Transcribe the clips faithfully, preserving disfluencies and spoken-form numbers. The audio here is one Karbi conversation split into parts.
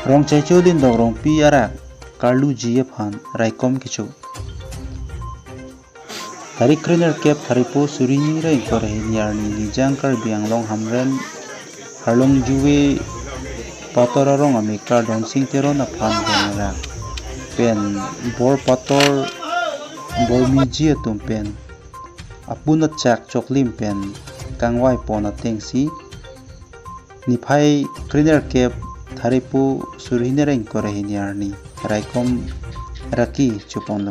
Rongchecho Lindok Rongpi arak karluji aphan raikom kecho. Tarik krenerkep Tharikpo suri hini ra ingkoi ra hini arni Nijang Karbi Anglong Hamren Harlongjuve Pator arong amekar Donsing Teron aphan rong arak pen bor pator bor miji atum pen apun achak choklim pen kangvai pon atengsi niphai krenerkep Tharikpo suri hini ra ingkoi ra hini arni raikom raki choponlo.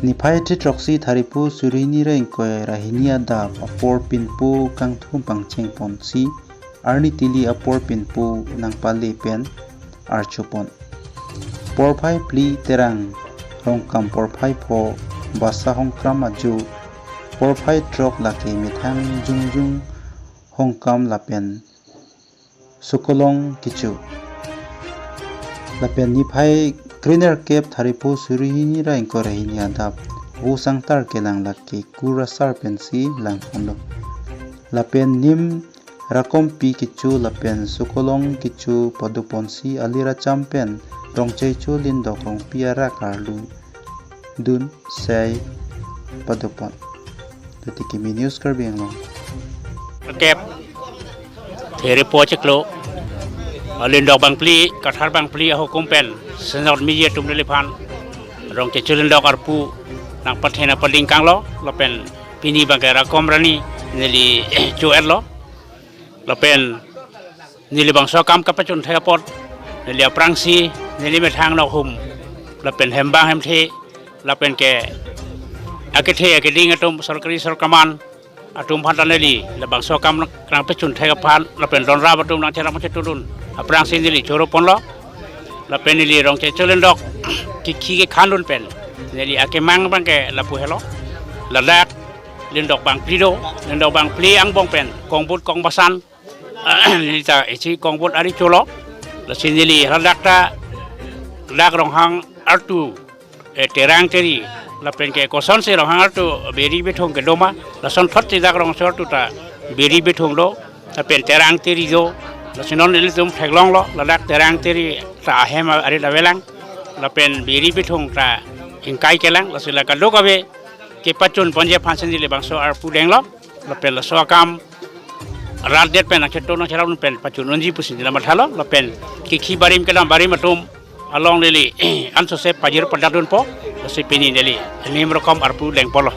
Niphai throksi Tharikpo suri hini ra ingkoi ra hini adap apor pinpo kangthum pangcheng ponsi arni tili apor pinpo nangpale pen archopon. Porphai phli Terang Hongkam, porphai pho Basa Hongkram ajo, porphai throk lake Methang Jungjung Hongkam lapen Sukolong kecho. Lapen niphai krenerkep Tharikpo suri hini ra ingkoi ra hini adap vo sangtar kelang lake Kur Asar pensi langponlo. Lapen nim rakompi kecho lapen Sukolong kecho padoponsi alir acham pen Rongchecho Lindok Rongpi arak arlu dun sei padopon. Titi Kimi News Karbi Anglong. Kep Tharikpo chiklo Lindok bangphli, Kathar bangphli ahukum pen senot miji atum neliphan Rongchecho Lindok arpu nangpathe nangpading kanglo, lapen pini bangke rakom arni neli cho-etlo. Lapen neli bangso akam kapachun thek apot neli aphrangsi neli methang nokhum lapen hembang hemthe lapen ke akethe akeding atum sorkari sorkaman atum aphan ta neli labangso akam nangpachun thek aphan lapen donrap atum nangcherap chetudun aphrangsi neli choro ponlo. Lapen neli Rongchecho Lindok kikhi kekhan dun pen neli akemang bangke lapu helo. Ladak Lindok bangphli do, Lindok bangphli angbong pen kongbut kongbasan neli ta isi kongbut ari cholo. Lasi neli ladak ta dak Ronghang artu, eh, Terang Teri lapen ke kosonsi Ronghang artu beri bithung kedo ma, lason thot si dak Rongso artu ta beri bithung do lapen Terang Teri do. Lasi non ilitum theklonglo, ladak Terang Teri ta ahem arit avelang lapen beri bithung ta ingkai kelang, lasi la kadokave kepachun ponji aphansi neli bangso arpu denglo. Lapen laso akam rat det pen nangcheto nangcherap dun pen pachun unji pusi neli mathalo. Lapen kikhi barim kedam barim atum along neli ansose pajir padat dunpo. Lasi pini neli nim rokom arpu dengpolo.